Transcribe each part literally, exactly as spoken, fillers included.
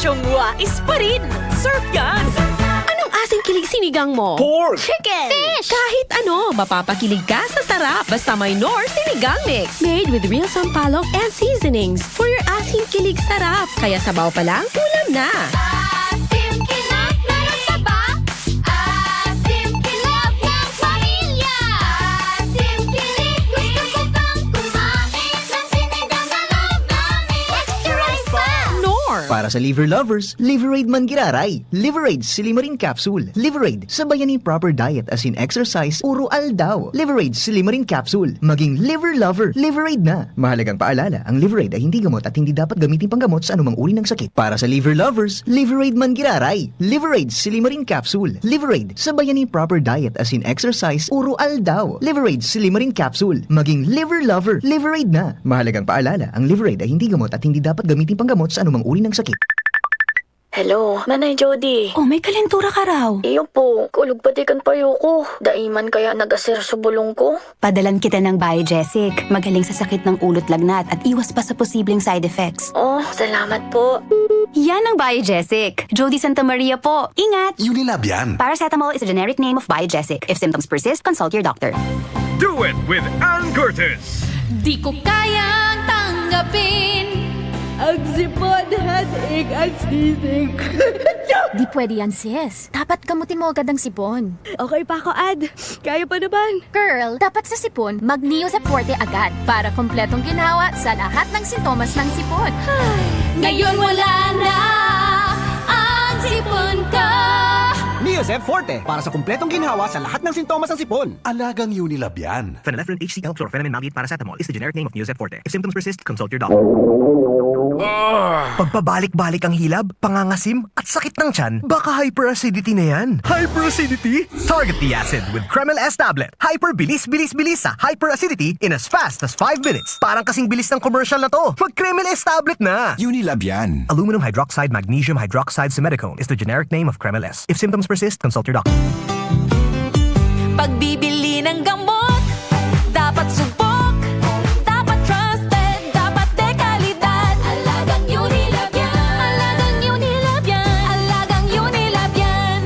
Tong wais pa rin. Surf yan. Anong asing kilig sinigang mo? Pork! Chicken! Fish! Kahit ano, mapapakilig ka sa sarap. Basta may Knorr Sinigang Mix. Made with real sampalok and seasonings. For your asing kilig sarap. Kaya sabaw pa lang, ulam na. Asim kinat na saba. Asim kinat ng pamilya. Asim kilig. Gusto ko pang kumain ng sinigang na love namin. Extra rice pa! Knorr! Para sa liver lovers, Liverade man giraray. Liverade Silimarin Capsule. Liverade, sabayan ni proper diet as in exercise, uro aldaw. Liverade Silimarin Capsule. Maging liver lover, Liverade na. Mahalagang paalala, ang Liverade ay hindi gamot at hindi dapat gamitin panggamot sa anumang uri ng sakit. Para sa liver lovers, Liverade man giraray. Liverade Silimarin Capsule. Liverade, sabayan ni proper diet as in exercise, uro aldaw. Liverade Silimarin Capsule. Maging liver lover, Liverade na. Mahalagang paalala, ang Liverade ay hindi gamot at hindi dapat gamitin panggamot sa anumang uri ng sakit. Hello, Nanay Jody. Oh, may kalentura ka raw. Iyo po, kulog pati kan payo ko. Dai man kaya nag-aser sa bulong ko? Padalan kita ng Biogesic. Magaling sa sakit ng ulo't lagnat at iwas pa sa posibleng side effects. Oh, salamat po. Yan ang Biogesic. Jody Santa Maria po. Ingat! Unilab yan. Paracetamol is a generic name of Biogesic. If symptoms persist, consult your doctor. Do it with Ann Curtis. Di ko kayang tanggapin. Ang sipon, headache, and sneezing. Di pwede yan, sis. Dapat gamutin mo agad ang sipon. Okay pa ako, Ad. Kaya pa naman. Girl, dapat sa sipon, mag-Neozep Forte agad para kompletong ginhawa sa lahat ng sintomas ng sipon. Ngayon wala na ang sipon ko. Neozep Forte, para sa kompletong ginhawa sa lahat ng sintomas ng sipon. Alagang Unilab yan. Phenylephrine H C L, chlorphenamine maleate paracetamol is the generic name of Neozep Forte. If symptoms persist, consult your doctor. Pagpabalik-balik ang hilab, pangangasim, at sakit ng tiyan, baka hyperacidity na yan. Hyperacidity? Target the acid with Kremil S tablet. Hyper bilis, bilis, bilis sa hyperacidity in as fast as five minutes. Parang kasing bilis ng commercial na to. Mag Kremil S tablet na! Unilab yan. Aluminum hydroxide, magnesium hydroxide, simethicone is the generic name of Kremil S. If symptoms persist, consult your doctor. Pagbibili ng gamot, dapat subok, dapat trusted, dapat de kalidad. Alagang Unilab yan. Alagang Unilab yan. Alagang Unilab yan.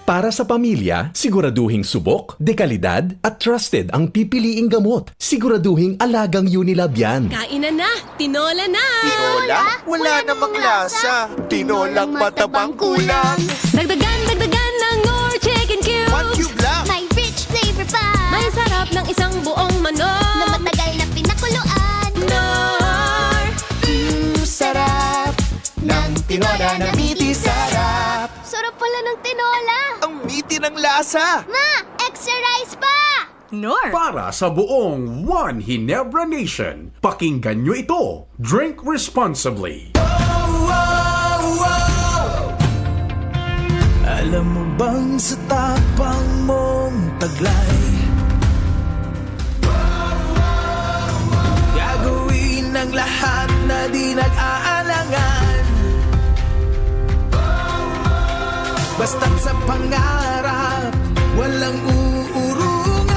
Para sa pamilya, siguraduhing subok, de kalidad, at trusted ang pipiliing gamot. Siguraduhing alagang Unilab yan. Kainan na! Tinola na! Tinola? Wala namang lasa. Tinolang matabang kulang. Dagdagan, dagdagan ng Knorr Chicken Cubes. One cube lang. May rich flavor pa. May sarap ng isang buong manok. Na matagal na pinakuluan. Knorr! Mm, sarap ng tinola na miti sarap. Sarap pala ng tinola. Ang miti ng lasa. Ma, extra rice pa! Knorr. Para sa buong One Ginebra Nation, pakinggan nyo ito. Drink responsibly. Alam mo bang sa tapang mong taglay, gagawin ang lahat na di nag-aalangan? Basta't sa pangarap, walang uurungan.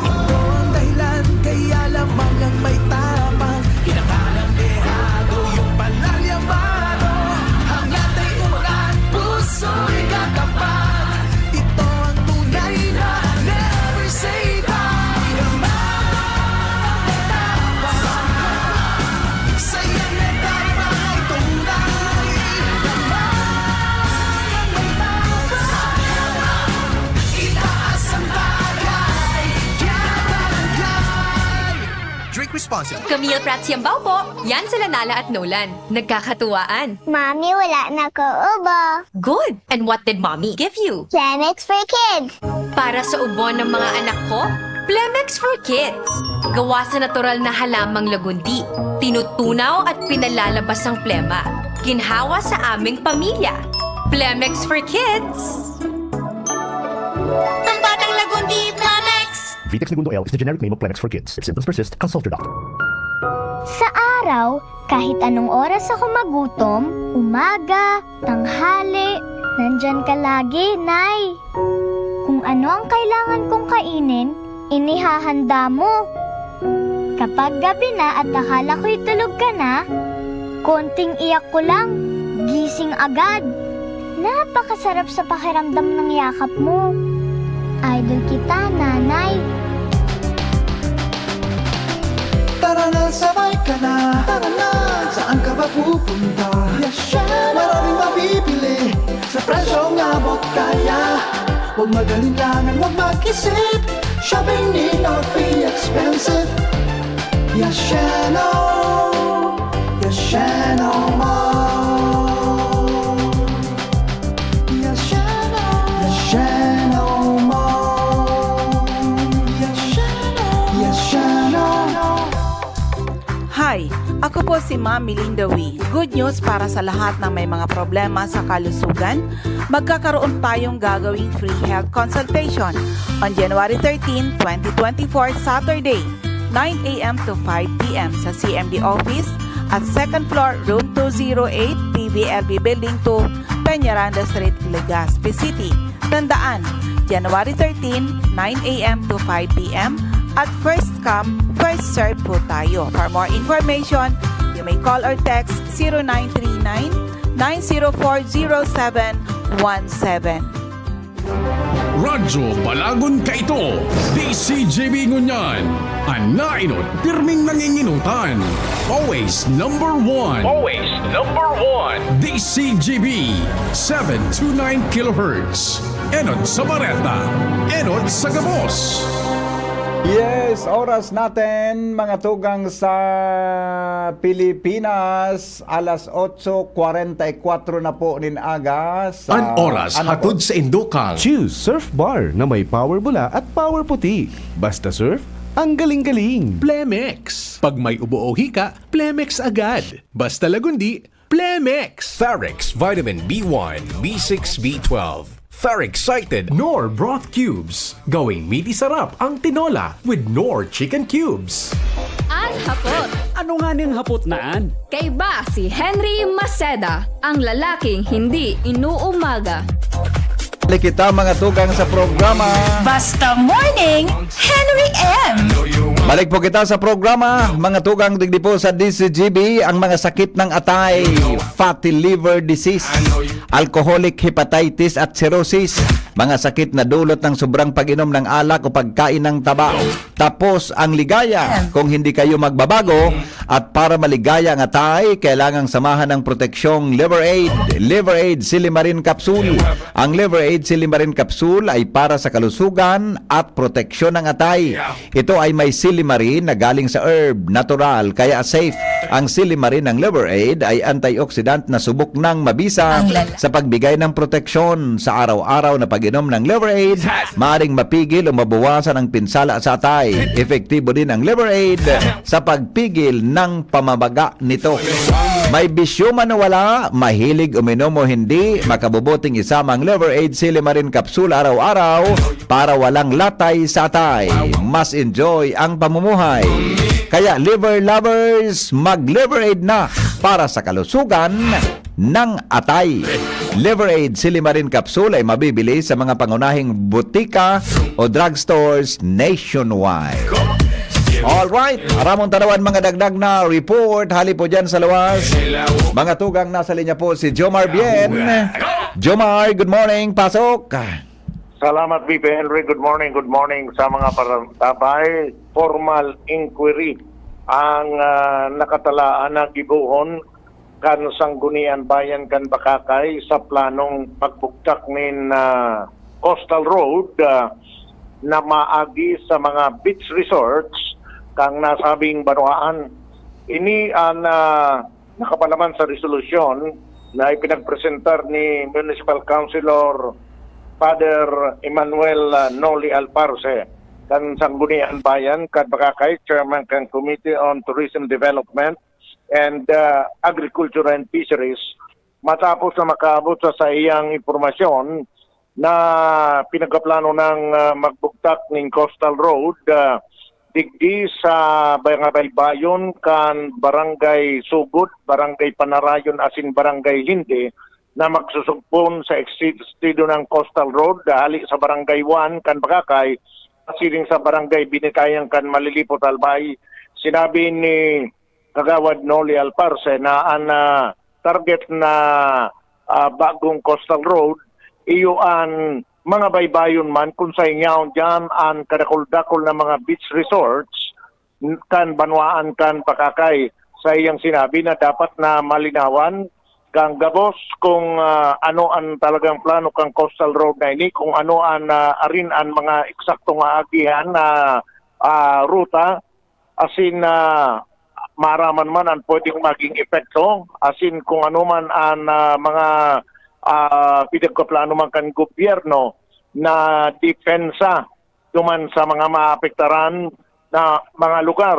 Ito ang dahilan, kaya lamang ang may tapang. Pinakalang dehado, yung palalyamado. Hangat ay umangat, puso'y katapat. Ito ang tunay na never say die. Yaman ang may tapang. Saya na tayo ay tunay. Yaman ang may tapang. Itaas ang bagay, kaya barangay. Drink responsibly. Camille Prats Yambao po. Yan sila Nala at Nolan. Nagkakatuwaan. Mami, wala na ko ubo. Good! And what did Mommy give you? Plemex for Kids. Para sa ubo ng mga anak ko, Plemex for Kids. Gawa sa natural na halamang lagundi. Tinutunaw at pinalalabas ang plema. Ginhawa sa aming pamilya. Plemex for Kids. Ang batang lagundi, Plemex! Vitex Negundo L is the generic name of Plemex for Kids. If symptoms persist, consult your doctor. Sa araw, kahit anong oras ako magutom, umaga, tanghali, nandyan ka lagi, Nay. Kung ano ang kailangan kong kainin, inihahanda mo. Kapag gabi na at akala ko'y tulog ka na, konting iyak ko lang, gising agad. Napakasarap sa pakiramdam ng yakap mo. Idol kita, nanay. Tara na, sabay ka na. Tara na, saan ka ba pupunta? Maraming mabibili sa presyong abot kaya. Huwag mag-alinlangan, huwag mag-isip. Shopping need not be expensive. Yasheno, Yasheno Mall. Yasheno, Yasheno Mall. Yasheno, Yasheno. Hi! Ako po si Ma'am Melinda Wee. Good news para sa lahat ng may mga problema sa kalusugan. Magkakaroon tayong gagawing free health consultation on January thirteen, twenty twenty-four, Saturday, nine a m to five p m sa C M D office at second floor, room two zero eight, T V L B Building two, Peñaranda Street, Legazpi City. Tandaan, January thirteen, nine a m to five p m at first come, first serve po tayo. For more information, you may call or text zero nine three nine, nine zero four, zero seven one seven. Radyo Balagon Kaito, D C G B ngunyan. An naenot, pirming nanginginutan. Always number one. Always number one. D C G B, seven two nine kilohertz. Enot sa bareta, enot sa gabos. Yes, oras natin, mga tugang sa Pilipinas, alas otso kwarenta y kwatro na po nin aga sa... An oras ano po? Hatod sa Indukal. Choose Surf Bar na may power bula at power puti. Basta surf, ang galing-galing. Plemex. Pag may ubo o hika, Plemex agad. Basta lagundi, Plemex. Farex Vitamin B one, B six, B twelve. Far excited. Knorr Broth Cubes. Gawing midi sarap ang tinola with Knorr Chicken Cubes. An hapot. Ano nga ning hapot na an? Kaiba si Henry Maceda, ang lalaking hindi inuumaga. Balik kita, mga tugang, sa programa. Basta Morning, Henry M. Balik po kita sa programa, mga tugang, digdi po sa D C G B, ang mga sakit ng atay, fatty liver disease, alcoholic hepatitis at cirrhosis, mga sakit na dulot ng sobrang pag-inom ng alak o pagkain ng taba. Tapos ang ligaya. Kung hindi kayo magbabago at para maligaya ang atay, kailangang samahan ng proteksyong Liver Aid. Liver Aid Silimarin Capsule. Ang Liver Aid Silimarin Capsule ay para sa kalusugan at proteksyon ng atay. Ito ay may silimarin na galing sa herb, natural, kaya safe. Ang silimarin ng Liver Aid ay antioxidant na subok nang mabisa sa pagbigay ng proteksyon. Sa araw-araw na pag-inom ng Liver Aid, maaring mapigil o mabawasan ang pinsala sa atay. Epektibo din ang Liver Aid sa pagpigil ng pamabaga nito. May bisyo man o wala, mahilig uminom o hindi, makabubuting isama ang Liver Aid Silimarin Capsule araw-araw para walang latay sa atay. Mas enjoy ang pamumuhay. Kaya, liver lovers, mag-Liver Aid na para sa kalusugan ng atay. Liver Aid Silimarin Capsule ay mabibili sa mga pangunahing butika o drugstores nationwide. Alright, aramon tanawan mga dagdag na report hali po dyan sa luwas. Mga tugang, nasa linya po si Jomar Bien. Jomar, good morning. Pasok. Salamat, V P Henry. Good morning, good morning sa mga parantabay. Formal inquiry ang ah, nakatalaan na gibohon kan Sanggunian Bayan kan Bacacay sa planong pagbugtak nin ah, Coastal Road ah, na maagi sa mga beach resorts kan nasabing banwaan. Ini an ah, nakapalaman sa resolusyon na ipinagpresentar ni Municipal Councilor Father Emmanuel ah, Noli Alparse kan Sanggunian Bayan kan Bacacay, Chairman kan Committee on Tourism Development and ah, Agriculture and Fisheries, matapos na makaabot sa saiyang impormasyon na pinagaplano nang ah, magbugtak ning Coastal Road ah, digdi sa mga baybayon kan Barangay Sugod, Barangay Panarayon asin Barangay Linde na magsusugpon sa eksistido ng Coastal Road hali sa Barangay one kan Bacacay pasiring sa Barangay Binitayan kan Malilipot, Albay, Sinabi ni Kagawad Noli Alparse na an, ah, target na, ah, bagong coastal road, iyo an mga baybayon man kun sa inyaon diyan an kadakul-dakul na mga beach resorts n-, kan banwaan kan Bacacay. Sa iyang sinabi na dapat na malinawan kan gabos kung, ah, ano an talagang plano kan coastal road na ini, kung ano an, ah, arin an mga eksaktong aagihan na, ah, ruta, asin, ah, maaraman man an pwedeng maging epekto, asin kung ano man an, ah, mga, ah, pinagkaplano man kan gobyerno na depensa duman sa mga maapektaran na mga lugar.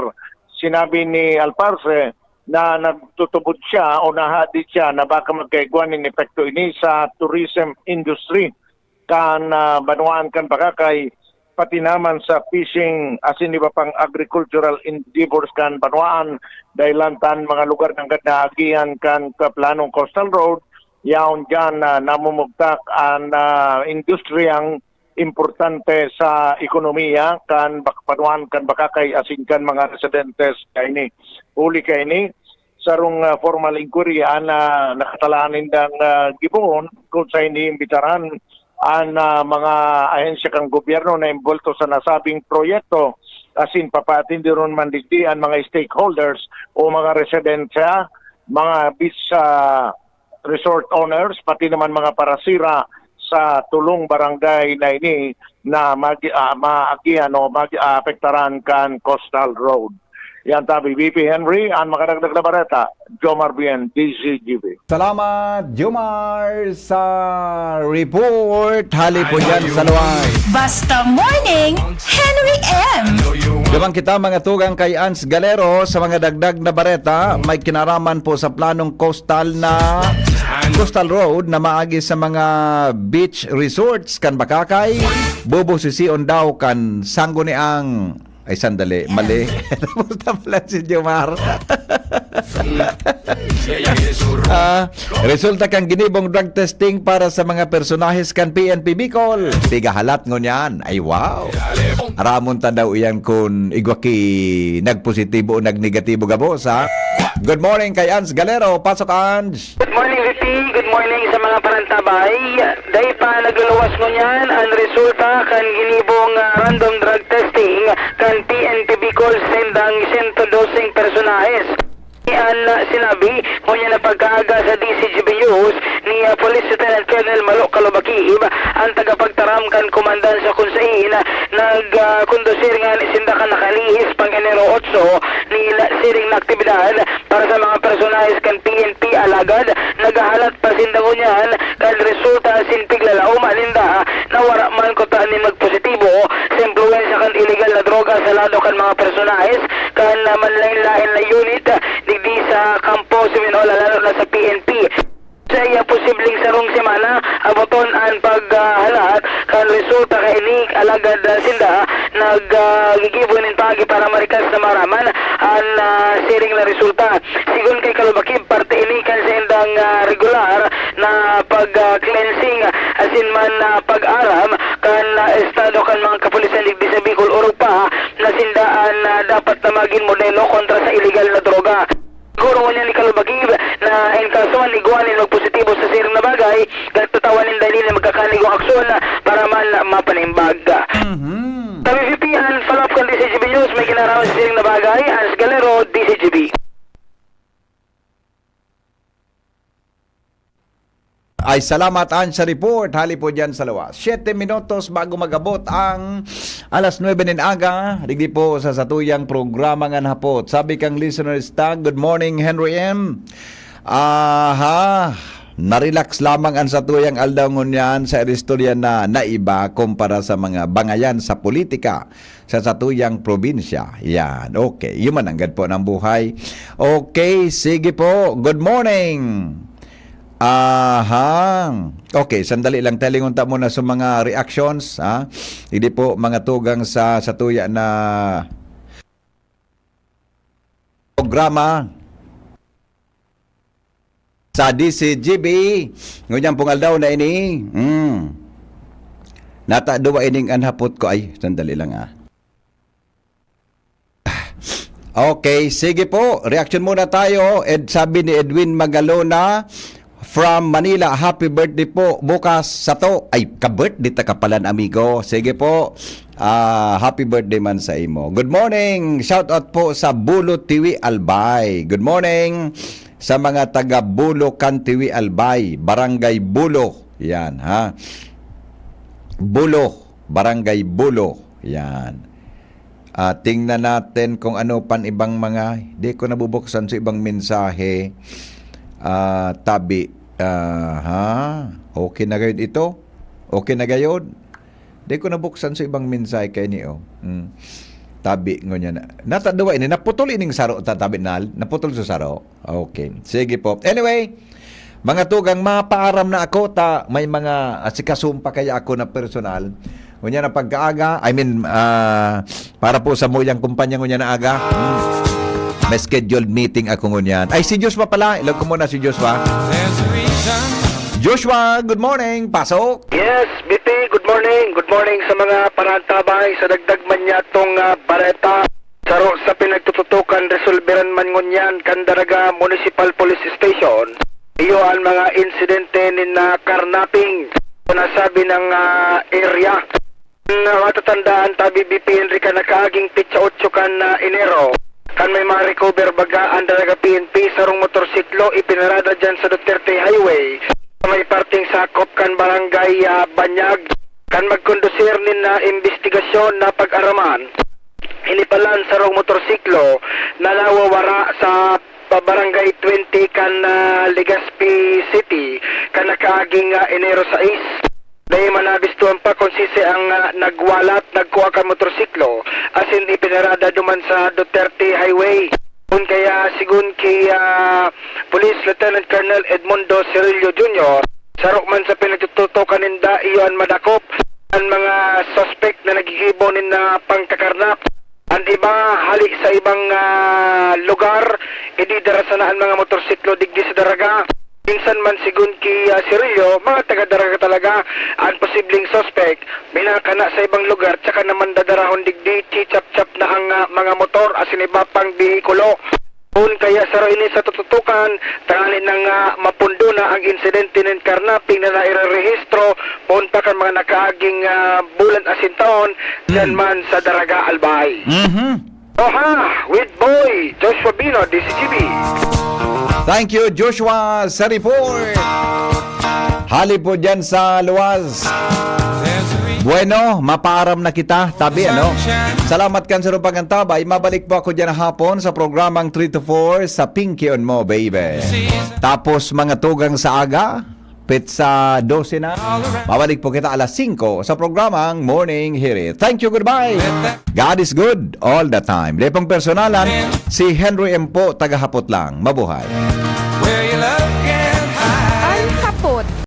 Sinabi ni Alparse na nagtutubod siya o nahadi siya na baka magkaigwa nin epekto ini sa tourism industry kan, ah, banwaan kan Bacacay, pati naman sa fishing asin iba pang agricultural endeavors kan banwaan, dahilan ta an mga lugar nanggad na agihan kan kaplanong coastal road, yaon diyan na namumugtak an, ah, industriyang importante sa ekonomiya kan bak-, banwaan kan Bacacay asin kan mga residentes kaini. Huli kaini, sarong, ah, formal inquiry an, ah, nakatalaan nindang, ah, gibohon kun sa iniimbitaran an, ah, mga ahensya kan gobyerno na imbolto sa nasabing proyekto, asin papaatenderon man digdi an mga stakeholders o mga residensya, mga beach, ah, resort owners, pati naman mga parasira sa tulong barangay na ini na mag-, ah, maagihan o mag-, ah, apektaran kan coastal road. Yan tabi, V P Henry, an makadagdag na bareta, Jomar Bien, D Z G B. Salamat, Jomar, sa report. Hali po dyan sa luway. Basta Morning, Henry M. Duman kita, mga tugang, kay Ans Galero sa mga dagdag na bareta. May kinaraman po sa planong coastal na, coastal road na maagi sa mga beach resorts kan Bacacay. Bubusision daw kan Sangguniang, ay, sandali, mali. Tapos na pala si Jomar. Ah, resulta kan ginibong drug testing para sa mga personahes kan P N P Bicol. Pigahalat ngunyan. Ay, wow. Aramon ta daw iyan kun igwa ki nagpositibo o nagnegatibo gabos, ha? Good morning kay Ans Galero. Pasok, Ans. Good morning, V P. Good morning sa mga parantabay. Dai pa nagluluwas ngunyan an resulta kan ginibong, ah, random drug testing kan P N P Bicol sa saindang sento doseng personahes. An, ah, sinabi ngunyan na pagkaaga sa D Z G B News ni, ah, Police Lieutenant Colonel Malo Kalobakib, an tagapagtaram kan komandansa kun sain, ah, nag, ah, kondusir ngani sinda kan nakalihis pang Enero otso ni la-, siring na aktibidad para sa mga personahes kan P N P, alagad naghahalat pa sinda ngunyan kan resulta asin piglalaoman ninda na wara man kuta nin magpositibo sa impluwensya kan iligal na droga sa lado kan mga personahes kan manlaen-laen na unit digdi sa kampo Seminole, lalo na sa P N P. Sa iya posibleng sarong semana, aboton an paghahalat kan resulta kaini, alagad, ah, sinda nag, ah, gigibo nin paagi para marikas na maaraman an, ah, siring na resulta. Sigon kay Kalobakib, parte ini kan saindang, ah, regular na pag, ah, cleansing asin man, ah, pag-aram kan, ah, estado kan mga kapulisan digdi sa Bicol, orog pa na sinda an, ah, dapat na magin modelo kontra sa iligal na droga. Siguro ngunyan ni Kalobakib na in kaso man igwa nin magpositibo sa siring na bagay, gagtatawan ninda ini nin magkakanigong aksyon para man mapanaimbag. Mhm. Sa V P P, an follow-up kan D Z G B News, may kinaraman sa siring na bagay, Ans Galero, D Z G B. Ay, salamat, Ans, sa report. Hali po dyan sa lawas. Siyete minutos bago mag-abot ang alas nuebe nin aga. Digdi po sa satuyang programa ngan hapot. Sabi kang listener Stag, "Good morning, Henry M." Aha. Narelax lamang an satuyang aldaw ngunyan sa istorya na naiba kumpara sa mga bangayan sa politika sa satuyang probinsya. Yan. Okay. Yun man, nanggad po ng buhay. Okay, sige po. Good morning. Aha. Okay, sandali lang. Talingon ta muna sa mga reactions, ha? Hindi po mga tugang sa, sa tuya na programa. Sa D C G B, ngunyan pong aldaw na ini. Mm. Nata duwa ining anhapot ko. Ay, sandali lang, ah. Okay, sige po. Reaction muna tayo. Ed, sabi ni Edwin Magalona from Manila, "Happy birthday po. Bukas sato." Ay, ka-birthday ta ka palan, amigo. Sige po. Ah, happy birthday man sa imo. Good morning. Shout out po sa Bulo Tiwi Albay. Good morning sa mga taga Bulo kan Tiwi Albay, Barangay Bulo. Yan, ha? Bulo, Barangay Bulo. Yan. Ah, tingnan natin kung ano pan ibang mga, di ko nabubuksan sa ibang mensahe. Ah, tabi. Ah, ha? Okay na gayod ito? Okay na gayod? Di ko nabuksan sa ibang mensahe kay niyo. Hmm. Tabi ngunyan. Nataduwa ini, naputol ining saro, ta-, tabi nal, naputol sa saro. Okay. Sige po. Anyway, mga tugang, mapaaram na ako, ta may mga asikasuhon pa kaya ako na personal. Ngunyan na pagkaaga, I mean, ah, para po sa muyang kumpanya ngunyan na aga. Hmm. May scheduled meeting ako ngunyan. Ay, si Joshua pala. Ilog ko muna si Joshua. Joshua, good morning. Pasok. Yes, B P, good morning. Good morning sa mga panantabay. Sa dagdag man niya tong, ah, bareta. Saro sa pinagtututukan, resolberan man ngunyan kan Daraga Municipal Police Station. Iyo ang mga insidente nin, ah, carnapping sa nasabi ng, ah, area. Na matatandaan ta, B B P Henry, kan nakaaging petsa otso kan, ah, Enero, kan may ma-recover baga ang Daraga P N P, sarong motorsiklo ipinarada dyan sa Duterte Highway, sa may parteng sakop kan Barangay, ah, Banyag, kan magkondusir nin, ah, imbestigasyon na pag-araman. Ini palan sarong motorsiklo na nawawara sa pa Barangay twenty kan, ah, Legazpi City, kan nakaaging, ah, Enero sais. Dai man nabistuhan pa kung sisay ang, ah, nagwalat, nagkua kan motorsiklo, asin ipinarada duman sa Duterte Highway. Kun kaya, sigun ki, ah, Police Lieutenant Colonel Edmundo Cirillo Junior, saro man sa pinagtututokan ninda, iyo an madakop an mga suspek na naggigibo nin, ah, pangkakarnap. An iba, hali sa ibang, ah, lugar, ididara sana an mga motorsiklo digdi sa Daraga. Minsan man, sigun ki, ah, Cirillo, mga taga-Daraga talaga an posibleng suspek. Minakana sa ibang lugar, tsaka naman dadarahon digdi, chichap-chap na ang, ah, mga motor, asin iba pang behikulo. Kun kaya saro ini sa tututukan, tangani na nga mapundo na ang insidente nin karnaping na nairerehistro poon pa kan mga nakaaging, ah, bulan asin taon, dyan Hmm. man sa Daraga, Albay. Mhm. Oha, with boy, Joshua Bino, D C G B. Thank you, Joshua, sa report. Hali po dyan sa luwas. Bueno, mapaaram na kita, tabi, ano? Salamat kan sa pangantabay. Mabalik po ako dyan hapon sa programang three to four sa Pinky on Mo, Baby. Tapos, mga tugang sa aga, petsa dose na. Mabalik po kita alas singko sa programang Morning Hirit. Thank you, goodbye. God is good all the time. Lepong personalan, si Henry M po, tagahapot lang. Mabuhay.